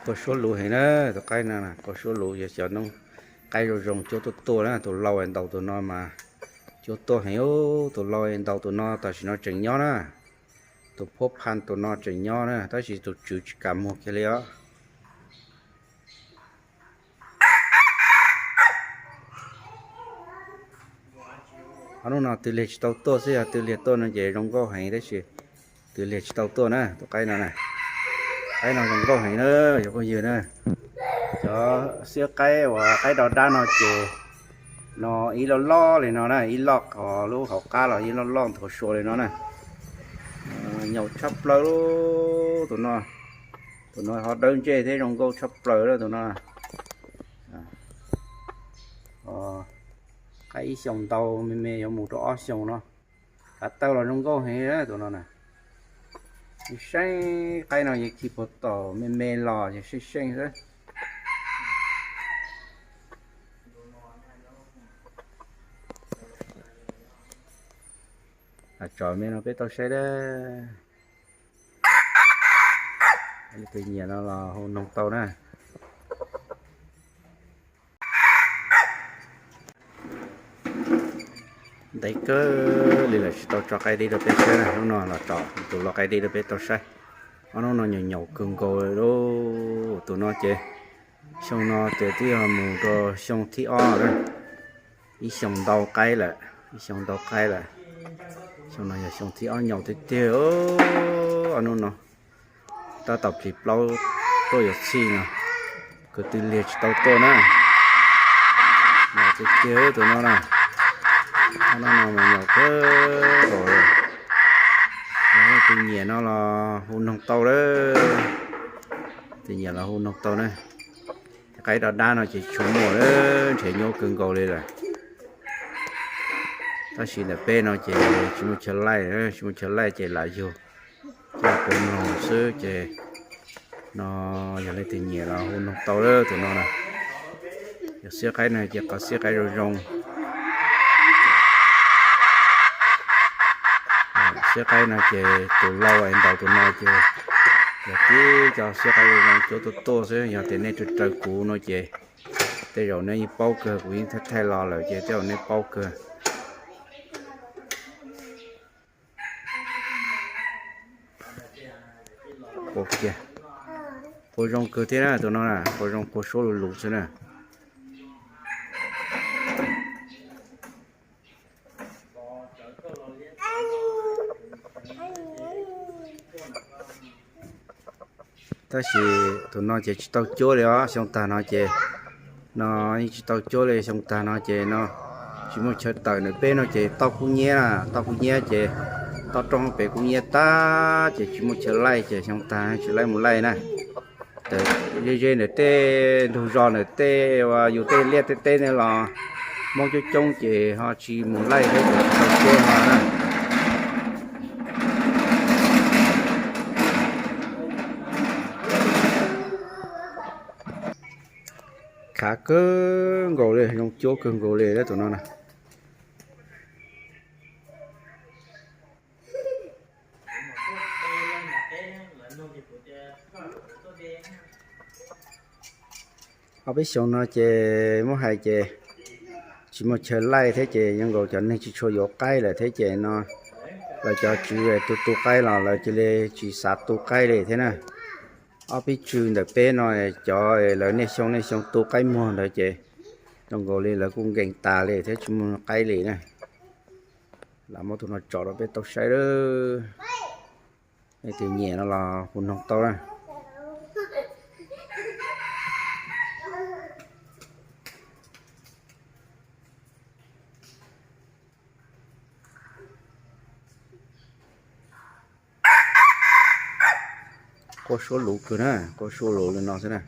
Quas suab luv heev na, tus qaib no quas suab luv, yog xyov noob qaib zoo zoo cuab tuaj tuaj na, tus lau ntaus tus no mas cuab tuaj heev. Tus lau ntaus tus no tam sim no tseem nyob na, tus phuab phan tus no tseem nyob na, tab sis tus tswv tsis kam muag kiag li os. Ob hnub no tw liag tsis tau tuaj xwb, yog tw liag tuaj no ces zoo nkauj heev tab sis tw liag tsis tau tuaj na, tus qaib no na. Qaib no zoo nkauj heev na, cov phooj ywg na. Cov xiab qaib uas qaib do dab no ces no ib loj loj li no na, ib loj qhov lub hauv qab los ib loj loj nthuav sua li no na. Nyaum tshaj plaws tus no. Tus no ho dawb ntsej thiab zoo nkauj tshaj plaws lawm tus no. Qaib ib xyoos ntau me me yuav mus rau ob xyoos no. Kav taw los zoo nkauj heev tus no na. Seej, qaib no yeej khi puag tom me me los yeej seej seej xwb. Tso me no peb tau saib dab. Leej twg nyiam no los hu noog tau na. Ntev kawg li lawm tsis tau tso qaib dib rau peb saib na, hnub no los tso tus lau qaib dib rau peb tau saib. Ob hnub no nyaum nyaum kawg nkaus li lauj. Tus no ces xyoo no ces twb yog mus rau xyoo thib ob lawm. Ib xyoo ntau qaib lawm, ib xyoo ntau qaib lawm. Xyoo no yog xyoo thib ob nyaum tiag tiag. Ob hnub no tab tom plis plaub tuaj yuav txhij no, kwv tw liag tsis tau tuaj na. Nyaum tiag tiag tus no na. Ob hnub no mas nyaum kawg nkaus li. Leej twg nyiam no los hu noog tau lawm. Twg nyiam los hu noog tau na. Qaib do dab no ces tsis tshua muaj lawm, nrhiav nyuaj kawg nkaus li lawm. Tab sis ntawm peb no ces tsis muaj chaw laij, tsis muaj chaw laij ces lam yug coj los mloog xwb ces no yog leej twg nyiam los hu noog tau lawm tus no na. Yog xiab qaib no ces qhov xiab qaib zoo zoo. Xiab qaib no ces tus lau es ntaus tus no ces yog tib co xiab qaib zoo zoo cuab tuaj tuaj xwb. Yog tias nej raws raws kuv no ces tej zaum nej yeej paub kawg, kuv yeej thaij thaij los lawm ces tej zaum nej paub kawg. Quas kiag, quas zoo kawg thiab na tus no na, quas zoo quas suab luv luv xwb na. Tab sis tus no ces tsis tau cuab li os, xyoo tag no ces no yeej tsis tau cuab li, xyoo tag no ces no tsis muaj chaw tawm. Ntawm peb no ces toj kub nyiab, toj kub nyiab ces toj roob pem kub nyiab tag ces tsis muaj chaw laij ces xyoo tag tsis laij mus laij na. Ze ze ntawm tej ntug zos ntawm tej uas yus tej liaj tej teb ne los Hmoob coob coob ces ho tsis mus laij thiab ces tsis tau cuab no na. Khav kawg nkaus li, zoo cuab kawg nkaus li tus no na. Ob peb xyoos no ces muab hais ces tsis muaj chaw laij thiab ces zoo nkaus cov neeg tsis tshua yuav qaib lawm thiab ces no lawv cov tswv tu tu qaib los lawv cia li tsis xav tu qaib li thiab na. Ob peb tswv ntawm peb no cov lawv niaj xyoo niaj xyoo tu qaib muag ntawd ces zoo nkaus li lawv kuj nkees tas li thiab tsis muaj qaib li na. Lam muab tus no tso rau peb tau saib lawm. Nej tus nyiam no los hu noog tau na. Quaj suab luv kawg na, quaj suab luv li no xwb na.